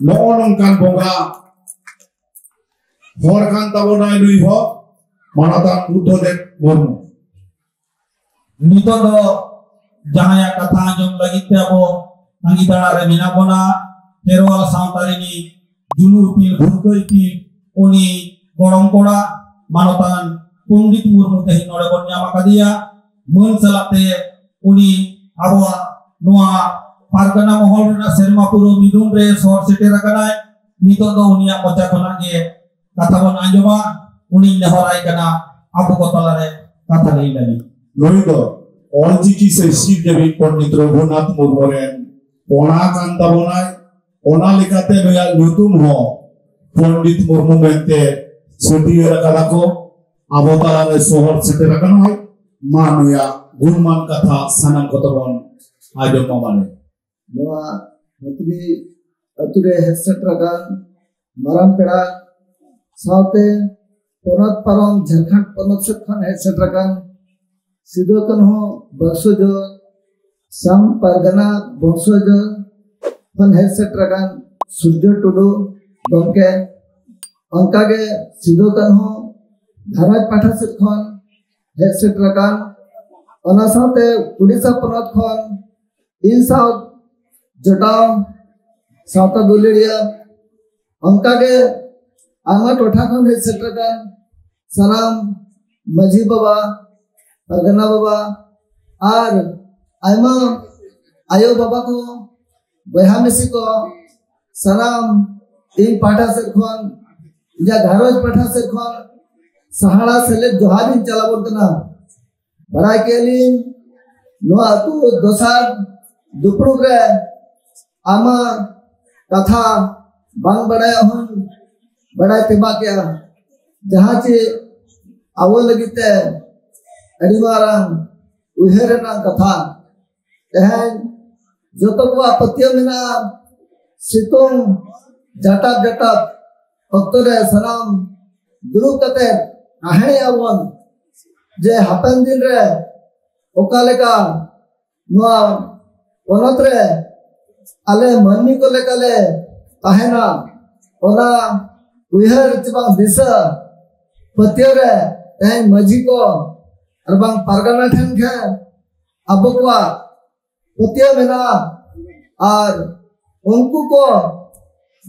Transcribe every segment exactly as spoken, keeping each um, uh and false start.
ᱱᱚᱜᱼᱚ ᱱᱚᱝᱠᱟᱱ ᱵᱚᱸᱜᱟ ᱦᱚᱲ ᱠᱟᱱ ᱛᱟᱵᱚᱱᱟᱭ ᱱᱩᱭ ᱦᱚᱸ, ᱢᱟᱱᱚᱛᱟᱱ ᱵᱩᱫᱽᱫᱷᱚ ᱫᱮᱵ ᱢᱩᱨᱢᱩ᱾ ᱱᱤᱛᱚᱜ ᱫᱚ ᱡᱟᱦᱟᱸᱭᱟᱜ ᱠᱟᱛᱷᱟ ᱟᱸᱡᱚᱢ ᱞᱟᱹᱜᱤᱫ ᱛᱮ ᱟᱵᱚ ᱛᱟᱺᱜᱤ ᱛᱟᱲᱟ ᱨᱮ ᱢᱮᱱᱟᱜ ᱵᱚᱱᱟ, ᱠᱷᱮᱨᱣᱟᱞ ᱥᱟᱶᱛᱟ ᱨᱤᱱᱤᱡ ᱡᱩᱞᱩ ᱤᱯᱤᱞ, ᱵᱷᱩᱨᱠᱟᱹ ᱤᱯᱤᱞ, ᱩᱱᱤ ᱜᱚᱲᱚᱢ ᱠᱚᱲᱟ ᱢᱟᱱᱚᱛᱟᱱ ᱯᱚᱱᱰᱤᱛ ᱢᱩᱨᱢᱩ ᱛᱮᱦᱮᱧ ᱱᱚᱰᱮ ᱵᱚᱱ ᱧᱟᱢ ᱟᱠᱟᱫᱮᱭᱟ᱾ ᱢᱟᱹᱱ ᱥᱟᱞᱟᱜ ᱛᱮ ᱩᱱᱤ ᱟᱵᱚᱣᱟᱜ ᱱᱚᱣᱟ ᱯᱟᱨᱜᱟᱱᱟ ᱢᱚᱦᱚᱞ ᱨᱮᱱᱟᱜ ᱥᱮᱨᱢᱟ ᱯᱩᱨᱟᱹᱣ ᱢᱤᱫᱩᱱ ᱨᱮ ᱥᱚᱦᱚᱨ ᱥᱮᱴᱮᱨ ᱟᱠᱟᱱᱟᱭ᱾ ᱱᱤᱛᱚᱜ ᱫᱚ ᱩᱱᱤᱭᱟᱜ ᱢᱚᱪᱟ ᱠᱷᱚᱱᱟᱜ ᱜᱮ ᱠᱟᱛᱷᱟ ᱵᱚᱱ ᱟᱸᱡᱚᱢᱟ᱾ ᱩᱱᱤᱧ ᱱᱮᱦᱚᱨᱟᱭ ᱠᱟᱱᱟ ᱟᱵᱚ ᱠᱚ ᱛᱟᱞᱟᱨᱮ ᱠᱟᱛᱷᱟ ᱞᱟᱹᱭ ᱞᱟᱹᱜᱤᱫ᱾ ᱱᱩᱭ ᱫᱚ ᱚᱞᱪᱤᱠᱤ ᱥᱮ ᱥᱤᱞ ᱡᱟᱹᱵᱤ ᱯᱚᱱᱰᱤᱛ ᱨᱚᱜᱷᱩᱱᱟᱛᱷ ᱢᱩᱨᱢᱩ ᱨᱮᱱ ᱯᱚᱲᱟ ᱠᱟᱱ ᱛᱟᱵᱚᱱᱟᱭ᱾ ᱚᱱᱟ ᱞᱮᱠᱟᱛᱮ ᱱᱩᱭᱟᱜ ᱧᱩᱛᱩᱢ ᱦᱚᱸ ᱯᱚᱱᱰᱤᱛ ᱢᱩᱨᱢᱩ ᱢᱮᱱᱛᱮ ᱪᱷᱟᱹᱴᱭᱟᱹᱨ ᱟᱠᱟᱫᱟ ᱠᱚ᱾ ᱟᱵᱚ ᱛᱟᱞᱟᱨᱮ ᱥᱚᱦᱚᱨ ᱥᱮᱴᱮᱨ ᱟᱠᱟᱱᱟᱭ᱾ ᱢᱟ ᱱᱩᱭᱟᱜ ᱜᱩᱱᱢᱟᱱ ᱠᱟᱛᱷᱟ ᱥᱟᱱᱟᱢ ᱠᱚᱛᱮ ᱵᱚᱱ ᱟᱸᱡᱚᱢ ᱢᱟ ᱢᱟᱱᱮ᱾ ᱱᱚᱣᱟ ᱦᱟᱹᱛᱤᱱᱤ ᱟᱹᱛᱩ ᱨᱮ ᱦᱮᱡ ᱥᱮᱴᱮᱨ ᱟᱠᱟᱱ ᱢᱟᱨᱟᱝ ᱯᱮᱲᱟ ᱥᱟᱶᱛᱮ ᱯᱚᱱᱚᱛ ᱯᱟᱨᱚᱢ ᱡᱷᱟᱲᱠᱷᱚᱸᱰ ᱯᱚᱱᱚᱛ ᱥᱮᱫ ᱠᱷᱚᱱ ᱦᱮᱡ ᱥᱮᱴᱮᱨ ᱟᱠᱟᱱ ᱥᱤᱫᱩ ᱠᱟᱹᱱᱦᱩ ᱵᱚᱝᱥᱚᱡᱚ ᱥᱟᱢ ᱯᱟᱨᱜᱟᱱᱟ ᱵᱚᱝᱥᱚᱡᱚ ᱠᱷᱚᱱ ᱦᱮᱡ ᱥᱮᱴᱮᱨ ᱟᱠᱟᱱ ᱥᱩᱨᱡᱚ ᱴᱩᱰᱩ ᱜᱚᱢᱠᱮ, ᱚᱱᱠᱟᱜᱮ ᱥᱤᱫᱩ ᱠᱟᱹᱱᱦᱩ ᱜᱷᱟᱨᱚᱸᱡᱽ ᱯᱟᱦᱴᱟ ᱥᱮᱫ ᱠᱷᱚᱱ ᱦᱮᱡ ᱥᱮᱴᱮᱨ ᱟᱠᱟᱱ, ᱚᱱᱟ ᱥᱟᱶᱛᱮ ᱩᱰᱤᱥᱟ ᱯᱚᱱᱚᱛ ᱠᱷᱚᱱ ᱤᱧ ᱥᱟᱶ ᱡᱚᱴᱟᱣ ᱥᱟᱶᱛᱟ ᱫᱩᱞᱟᱹᱲᱤᱭᱟᱹ, ᱚᱱᱠᱟᱜᱮ ᱟᱭᱢᱟ ᱴᱚᱴᱷᱟ ᱠᱷᱚᱱ ᱦᱮᱡ ᱥᱮᱴᱮᱨ ᱟᱠᱟᱱ ᱥᱟᱱᱟᱢ ᱢᱟᱹᱡᱷᱤ ᱵᱟᱵᱟ, ᱯᱟᱨᱜᱟᱱᱟ ᱵᱟᱵᱟ ᱟᱨ ᱟᱭᱢᱟ ᱟᱭᱳ ᱵᱟᱵᱟ ᱠᱚ, ᱵᱚᱭᱦᱟ ᱢᱤᱥᱤ ᱠᱚ, ᱥᱟᱱᱟᱢ ᱤᱧ ᱯᱟᱦᱴᱟ ᱥᱮᱫ ᱠᱷᱚᱱ, ᱤᱧᱟᱹᱜ ᱜᱷᱟᱨᱚᱸᱡᱽ ᱯᱟᱦᱴᱟ ᱥᱮᱫ ᱠᱷᱚᱱ ᱥᱟᱦᱟᱲᱟ ᱥᱮᱞᱮᱫ ᱡᱚᱦᱟᱨ ᱤᱧ ᱪᱟᱞᱟᱵᱚᱱ ᱠᱟᱱᱟ᱾ ᱵᱟᱲᱟᱭ ᱠᱮᱫ ᱞᱤᱧ ᱱᱚᱣᱟ ᱟᱹᱛᱩ ᱫᱚᱥᱟᱨ ᱫᱩᱯᱲᱩᱵ ᱨᱮ ᱟᱭᱢᱟ ᱠᱟᱛᱷᱟ ᱵᱟᱝ ᱵᱟᱲᱟᱭᱟᱜ ᱦᱚᱸᱧ ᱵᱟᱲᱟᱭ ᱛᱮᱵᱟᱜ ᱠᱮᱜᱼᱟ, ᱡᱟᱦᱟᱸ ᱪᱮ ᱟᱵᱚ ᱞᱟᱹᱜᱤᱫ ᱛᱮ ᱟᱹᱰᱤ ᱢᱟᱨᱟᱝ ᱩᱭᱦᱟᱹᱨ ᱨᱮᱱᱟᱜ ᱠᱟᱛᱷᱟ᱾ ᱛᱮᱦᱮᱧ ᱡᱚᱛᱚ ᱠᱚᱣᱟᱜ ᱯᱟᱹᱛᱭᱟᱹᱣ ᱢᱮᱱᱟᱜᱼᱟ, ᱥᱤᱛᱩᱝ ᱡᱟᱴᱟᱵ ᱡᱟᱴᱟᱵ ᱚᱠᱛᱚ ᱨᱮ ᱥᱟᱱᱟᱢ ᱫᱩᱲᱩᱵ ᱠᱟᱛᱮ ᱛᱟᱦᱮᱸᱭᱟᱵᱚᱱ ᱡᱮ ᱦᱟᱯᱮᱱ ᱫᱤᱱ ᱨᱮ ᱚᱠᱟ ᱞᱮᱠᱟ ᱱᱚᱣᱟ ᱯᱚᱱᱚᱛ ᱨᱮ ᱟᱞᱮ ᱢᱟᱹᱱᱢᱤ ᱠᱚ ᱞᱮᱠᱟᱞᱮ ᱛᱟᱦᱮᱱᱟ᱾ ᱚᱱᱟ ᱩᱭᱦᱟᱹᱨ ᱪᱮ ᱵᱟᱝ ᱫᱤᱥᱟᱹ ᱯᱟᱹᱛᱭᱟᱹᱣ ᱨᱮ ᱛᱮᱦᱮᱧ ᱢᱟᱹᱡᱷᱤ ᱠᱚ ᱟᱨ ᱵᱟᱝ ᱯᱟᱨᱜᱟᱱᱟ ᱴᱷᱮᱱ ᱜᱮ ᱟᱵᱚ ᱠᱚᱣᱟᱜ ᱯᱟᱹᱛᱭᱟᱹᱣ ᱢᱮᱱᱟᱜᱼᱟ᱾ ᱟᱨ ᱩᱱᱠᱩ ᱠᱚ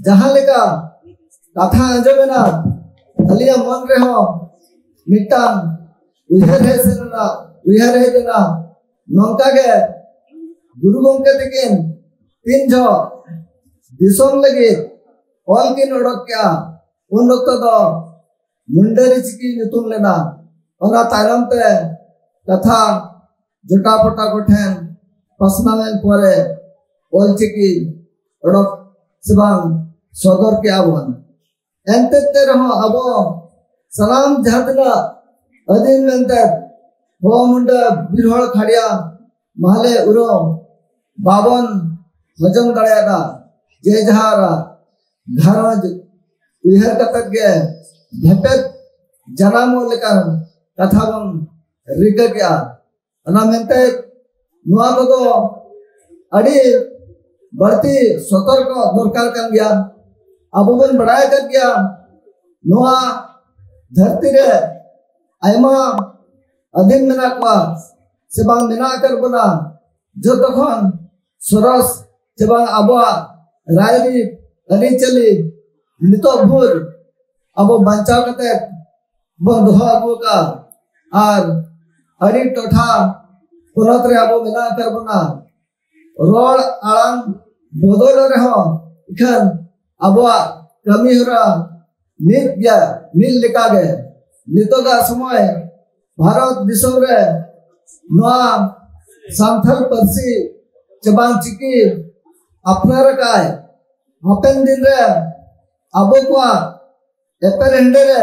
ᱡᱟᱦᱟᱸ ᱞᱮᱠᱟ ᱠᱟᱛᱷᱟ ᱟᱸᱡᱚᱢ ᱮᱱᱟ, ᱟᱹᱞᱤᱧᱟᱜ ᱢᱚᱱ ᱨᱮᱦᱚᱸ ᱢᱤᱫᱴᱟᱝ ᱩᱭᱦᱟᱹᱨ ᱦᱮᱡ ᱥᱮᱱ ᱮᱱᱟ, ᱩᱭᱦᱟᱹᱨ ᱦᱮᱡ ᱮᱱᱟ, ᱱᱚᱝᱠᱟ ᱜᱮ ᱜᱩᱨᱩ ᱜᱚᱢᱠᱮ ᱛᱟᱹᱠᱤᱱ ᱛᱤᱱ ᱡᱚᱦᱚᱜ ᱫᱤᱥᱚᱢ ᱞᱟᱹᱜᱤᱫ ᱚᱞ ᱠᱤᱱ ᱚᱰᱚᱠ ᱠᱮᱜᱼᱟ, ᱩᱱ ᱚᱠᱛᱚ ᱫᱚ ᱢᱩᱱᱰᱟᱹᱨᱤ ᱪᱤᱠᱤ ᱧᱩᱛᱩᱢ ᱞᱮᱱᱟ᱾ ᱚᱱᱟ ᱛᱟᱭᱱᱚᱢ ᱛᱮ ᱠᱟᱛᱷᱟ ᱡᱚᱴᱟ ᱯᱚᱴᱟ ᱠᱚᱴᱷᱮᱱ ᱯᱟᱥᱱᱟᱣ ᱮᱱ ᱯᱚᱨᱮ ᱚᱞ ᱪᱤᱠᱤ ᱚᱰᱚᱠ ᱥᱮ ᱵᱟᱝ ᱥᱚᱫᱚᱨ ᱠᱮᱜᱼᱟ ᱵᱚᱱ᱾ ᱮᱱᱛᱮ ᱛᱮ ᱨᱮᱦᱚᱸ ᱟᱵᱚ ᱥᱟᱱᱟᱢ ᱡᱟᱦᱟᱸ ᱛᱤᱱᱟᱹᱜ ᱟᱹᱫᱤᱢ ᱢᱮᱱᱛᱮ ᱦᱚ ᱢᱩᱱᱰᱟᱹ ᱵᱤᱨ ᱦᱚᱲ ᱠᱷᱟᱲᱭᱟ ᱢᱟᱦᱞᱮ ᱩᱨᱩᱢ ᱵᱟᱵᱚᱱ ᱦᱚᱡᱚᱢ ᱫᱟᱲᱮᱭᱟᱫᱟ᱾ ᱡᱮ ᱡᱟᱦᱟᱨ ᱜᱷᱟᱨᱚᱸᱡᱽ ᱩᱭᱦᱟᱹᱨ ᱠᱟᱛᱮ ᱜᱮ ᱵᱷᱮᱯᱮᱫ ᱡᱟᱱᱟᱢᱚᱜ ᱞᱮᱠᱟᱱ ᱠᱟᱛᱷᱟ ᱵᱚᱱ ᱨᱤᱠᱟᱹ ᱠᱮᱜᱼᱟ᱾ ᱚᱱᱟ ᱢᱮᱱᱛᱮ ᱱᱚᱣᱟ ᱠᱚᱫᱚ ᱟᱹᱰᱤ ᱵᱟᱹᱲᱛᱤ ᱥᱚᱛᱚᱨᱠᱚ ᱫᱚᱨᱠᱟᱨ ᱠᱟᱱ ᱜᱮᱭᱟ᱾ ᱟᱵᱚ ᱵᱚᱱ ᱵᱟᱲᱟᱭ ᱟᱠᱟᱫ ᱜᱮᱭᱟ, ᱱᱚᱣᱟ ᱫᱷᱟᱹᱨᱛᱤ ᱨᱮ ᱟᱭᱢᱟ ᱟᱹᱫᱤᱢ ᱢᱮᱱᱟᱜ ᱠᱚᱣᱟ ᱥᱮ ᱵᱟᱝ ᱢᱮᱱᱟᱜ ᱟᱠᱟᱫ ᱵᱚᱱᱟ᱾ ᱡᱚᱛᱚ ᱠᱷᱚᱱ ᱥᱚᱨᱚᱥ ᱪᱮ ᱵᱟᱝ ᱟᱵᱚᱣᱟᱜ ᱨᱟᱭᱨᱤᱛ ᱟᱹᱨᱤᱪᱟᱹᱞᱤ ᱱᱤᱛᱚᱜ ᱵᱷᱳᱨ ᱟᱵᱚ ᱵᱟᱧᱪᱟᱣ ᱠᱟᱛᱮ ᱵᱚᱱ ᱫᱚᱦᱚ ᱟᱹᱜᱩ ᱟᱠᱟᱫᱼᱟ᱾ ᱟᱨ ᱟᱹᱰᱤ ᱴᱚᱴᱷᱟ ᱯᱚᱱᱚᱛ ᱨᱮ ᱟᱵᱚ ᱢᱮᱱᱟᱜ ᱟᱠᱟᱫ ᱵᱚᱱᱟ᱾ ᱨᱚᱲ ᱟᱲᱟᱝ ᱵᱚᱫᱚᱞ ᱨᱮᱦᱚᱸ ᱤᱠᱷᱟᱹᱱ ᱟᱵᱚᱣᱟᱜ ᱠᱟᱹᱢᱤ ᱦᱚᱨᱟ ᱢᱤᱫ ᱜᱮᱭᱟ, ᱢᱤᱫ ᱞᱮᱠᱟᱜᱮ᱾ ᱱᱤᱛᱚᱜᱟᱜ ᱥᱚᱢᱚᱭ ᱵᱷᱟᱨᱚᱛ ᱫᱤᱥᱚᱢ ᱨᱮ ᱱᱚᱣᱟ ᱥᱟᱱᱛᱟᱲ ᱯᱟᱹᱨᱥᱤ ᱪᱮ ᱵᱟᱝ ᱪᱤᱠᱤ ᱟᱯᱱᱟᱨ ᱟᱠᱟᱫ ᱦᱟᱯᱮᱱ ᱫᱤᱱ ᱨᱮ ᱟᱵᱚ ᱠᱚᱣᱟᱜ ᱮᱯᱮᱨ ᱦᱮᱸᱰᱮ ᱨᱮ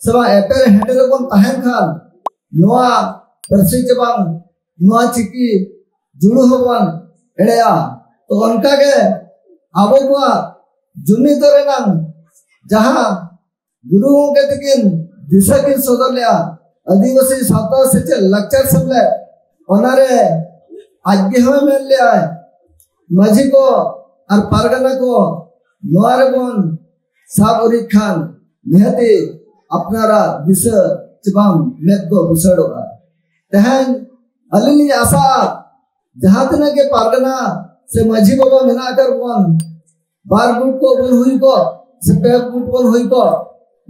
ᱥᱮ ᱵᱟᱝ ᱮᱯᱮᱨ ᱦᱮᱸᱰᱮ ᱨᱮᱵᱚᱱ ᱛᱟᱦᱮᱱ ᱠᱷᱟᱱ ᱱᱚᱣᱟ ᱯᱟᱹᱨᱥᱤ ᱪᱮ ᱵᱟᱝ ᱱᱚᱣᱟ ᱪᱤᱠᱤ ᱡᱩᱲᱩ ᱦᱚᱸᱵᱚᱱ ᱮᱲᱮᱜᱼᱟ᱾ ᱛᱚ ᱚᱱᱠᱟᱜᱮ ᱟᱵᱚ ᱠᱚᱣᱟᱜ ᱡᱩᱢᱤᱫ ᱨᱮᱱᱟᱝ ᱡᱟᱦᱟᱸ ᱜᱩᱨᱩ ᱜᱚᱢᱠᱮ ᱛᱟᱹᱠᱤᱱ ᱫᱤᱥᱟᱹ ᱠᱤᱱ ᱥᱚᱫᱚᱨ ᱞᱮᱜᱼᱟ, ᱟᱹᱫᱤᱵᱟᱹᱥᱤ ᱥᱟᱶᱛᱟ ᱥᱮᱪᱮᱫ ᱞᱟᱠᱪᱟᱨ ᱥᱮᱢᱞᱮᱫ, ᱚᱱᱟᱨᱮ ᱟᱡ ᱜᱮ ᱦᱚᱸᱭ ᱢᱮᱱ ᱞᱮᱜᱼᱟᱭ, ᱢᱟᱹᱡᱷᱤ ᱠᱚ ᱟᱨ ᱯᱟᱨᱜᱟᱱᱟ ᱠᱚ ᱱᱚᱣᱟ ᱨᱮᱵᱚᱱ ᱥᱟᱵ ᱩᱨᱤᱡ ᱠᱷᱟᱱ ᱱᱤᱦᱟᱹᱛᱤ ᱟᱯᱱᱟᱨᱟᱜ ᱫᱤᱥᱟᱹ ᱪᱮ ᱵᱟᱝ ᱢᱮᱫ ᱫᱚ ᱵᱩᱥᱟᱹᱲᱚᱜᱼᱟ᱾ ᱛᱮᱦᱮᱧ ᱟᱹᱞᱤᱧ ᱞᱤᱧ ᱟᱥᱟᱜᱼᱟ, ᱡᱟᱦᱟᱸ ᱛᱤᱱᱟᱹᱜ ᱜᱮ ᱯᱟᱨᱜᱟᱱᱟ ᱥᱮ ᱢᱟᱹᱡᱷᱤ ᱵᱟᱵᱟ ᱢᱮᱱᱟᱜ ᱟᱠᱟᱫ ᱵᱚᱱ, ᱵᱟᱨ ᱜᱩᱴ ᱠᱚ ᱵᱚᱱ ᱦᱩᱭ ᱠᱚᱜ ᱥᱮ ᱯᱮ ᱜᱩᱴ ᱵᱚᱱ ᱦᱩᱭ ᱠᱚᱜ,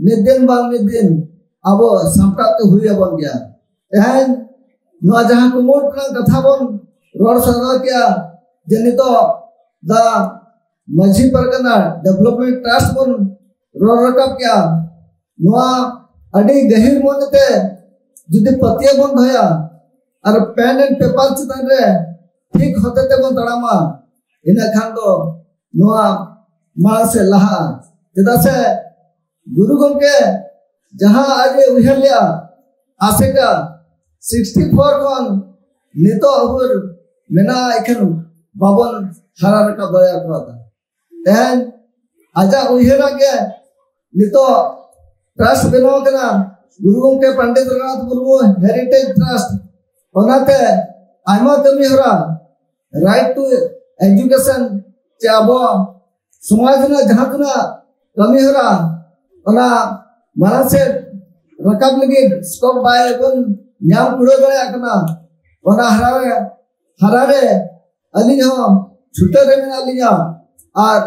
ᱢᱤᱫ ᱫᱤᱱ ᱵᱟᱝ ᱢᱤᱫ ᱫᱤᱱ ᱟᱵᱚ ᱥᱟᱢᱴᱟᱣ ᱛᱮ ᱦᱩᱭ ᱟᱵᱚᱱ ᱜᱮᱭᱟ᱾ ᱛᱮᱦᱮᱧ ᱱᱚᱣᱟ ᱡᱟᱦᱟᱸ ᱠᱩᱢᱩᱴ ᱨᱮᱱᱟᱜ ᱠᱟᱛᱷᱟ ᱵᱚᱱ ᱨᱚᱲ ᱥᱚᱫᱚᱨ ᱠᱮᱜᱼᱟ, ᱡᱮ ᱱᱤᱛᱚᱜ ᱫᱟ ᱢᱟᱹᱡᱷᱤ ᱯᱟᱨᱜᱟᱱᱟ ᱰᱮᱵᱷᱞᱚᱯᱢᱮᱱᱴ ᱴᱨᱟᱥᱴ ᱵᱚᱱ ᱨᱚᱲ ᱨᱟᱠᱟᱵ ᱠᱮᱜᱼᱟ, ᱱᱚᱣᱟ ᱟᱹᱰᱤ ᱜᱟᱹᱦᱤᱨ ᱢᱚᱱᱮᱛᱮ ᱡᱩᱫᱤ ᱯᱟᱹᱛᱭᱟᱹᱣ ᱵᱚᱱ ᱫᱚᱦᱚᱭᱟ ᱟᱨ ᱯᱮᱱ ᱮᱱᱰ ᱯᱮᱯᱟᱨ ᱪᱮᱛᱟᱱ ᱨᱮ ᱴᱷᱤᱠ ᱦᱚᱛᱮ ᱛᱮᱵᱚᱱ ᱛᱟᱲᱟᱢᱟ, ᱤᱱᱟᱹ ᱠᱷᱟᱱ ᱫᱚ ᱱᱚᱣᱟ ᱢᱟᱲᱟᱝ ᱥᱮᱫ ᱞᱟᱦᱟᱜᱼᱟ᱾ ᱪᱮᱫᱟᱜ ᱥᱮ ᱜᱩᱨᱩ ᱜᱚᱢᱠᱮ ᱡᱟᱦᱟᱸ ᱟᱡ ᱮ ᱩᱭᱦᱟᱹᱨ ᱞᱮᱜᱼᱟ, ᱟᱥᱮᱠᱟ ᱥᱤᱠᱥᱴᱤ ᱯᱷᱳᱨ ᱠᱷᱚᱱ ᱱᱤᱛᱚᱜ ᱦᱚᱸ ᱢᱮᱱᱟᱜᱼᱟ, ᱮᱠᱷᱟᱱ ᱵᱟᱵᱚᱱ ᱦᱟᱨᱟ ᱨᱟᱠᱟᱵ ᱫᱟᱲᱮ ᱟᱠᱟᱫᱟ᱾ ᱛᱮᱦᱮᱧ ᱟᱡᱟᱜ ᱩᱭᱦᱟᱹᱨᱟᱜ ᱜᱮ ᱱᱤᱛᱚᱜ ᱴᱨᱟᱥᱴ ᱵᱮᱱᱟᱣ ᱠᱟᱱᱟ, ᱜᱩᱨᱩ ᱜᱚᱢᱠᱮ ᱯᱚᱱᱰᱤᱛ ᱨᱚᱜᱷᱩᱱᱟᱛᱷ ᱢᱩᱨᱢᱩ ᱦᱮᱨᱤᱴᱮᱡᱽ ᱴᱨᱟᱥᱴ᱾ ᱚᱱᱟᱛᱮ ᱟᱭᱢᱟ ᱠᱟᱹᱢᱤ ᱦᱚᱨᱟ, ᱨᱟᱭᱤᱴ ᱴᱩ ᱮᱡᱩᱠᱮᱥᱚᱱ, ᱪᱮ ᱟᱵᱚ ᱥᱚᱢᱟᱡᱽ ᱨᱮᱱᱟᱜ ᱡᱟᱦᱟᱸ ᱛᱤᱱᱟᱹᱜ ᱠᱟᱹᱢᱤ ᱦᱚᱨᱟ, ᱚᱱᱟ ᱢᱟᱲᱟᱝ ᱥᱮᱫ ᱨᱟᱠᱟᱵ ᱞᱟᱹᱜᱤᱫ ᱥᱠᱳᱯ ᱵᱟᱭ ᱵᱚᱱ ᱧᱟᱢ ᱠᱩᱲᱟᱹᱣ ᱫᱟᱲᱮᱭᱟᱜ ᱠᱟᱱᱟ᱾ ᱚᱱᱟ ᱦᱟᱨᱟ ᱨᱮ, ᱦᱟᱨᱟ ᱨᱮ ᱟᱹᱞᱤᱧ ᱦᱚᱸ ᱪᱷᱩᱴᱟᱹᱣ ᱨᱮ ᱢᱮᱱᱟᱜ ᱞᱤᱧᱟ᱾ ᱟᱨ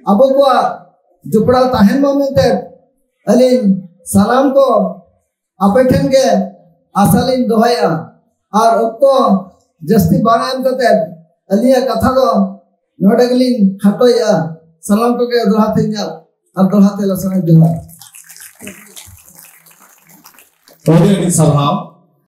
ᱟᱵᱚ ᱠᱚᱣᱟᱜ ᱡᱚᱯᱲᱟᱣ ᱛᱟᱦᱮᱱ ᱢᱟ ᱢᱮᱱᱛᱮ ᱟᱹᱞᱤᱧ ᱥᱟᱱᱟᱢ ᱠᱚ ᱟᱯᱮ ᱴᱷᱮᱱ ᱜᱮ ᱟᱥᱟ ᱞᱤᱧ ᱫᱚᱦᱚᱭᱮᱫᱼᱟ᱾ ᱟᱨ ᱚᱠᱛᱚ ᱡᱟᱹᱥᱛᱤ ᱵᱟᱝ ᱮᱢ ᱠᱟᱛᱮ ᱟᱹᱞᱤᱧᱟᱜ ᱠᱟᱛᱷᱟ ᱫᱚ ᱱᱚᱰᱮ ᱜᱮᱞᱤᱧ ᱠᱷᱟᱴᱚᱭᱮᱫᱼᱟ᱾ ᱥᱟᱱᱟᱢ ᱠᱚᱜᱮ ᱫᱚᱦᱲᱟ ᱛᱮ ᱤᱧᱟᱹᱜ ᱟᱨ ᱫᱚᱦᱲᱟ ᱛᱮ ᱞᱟᱥᱟᱲᱦᱮᱫ ᱡᱚᱦᱟᱨ᱾ ᱟᱹᱰᱤ ᱟᱹᱰᱤ ᱥᱟᱨᱦᱟᱣ᱾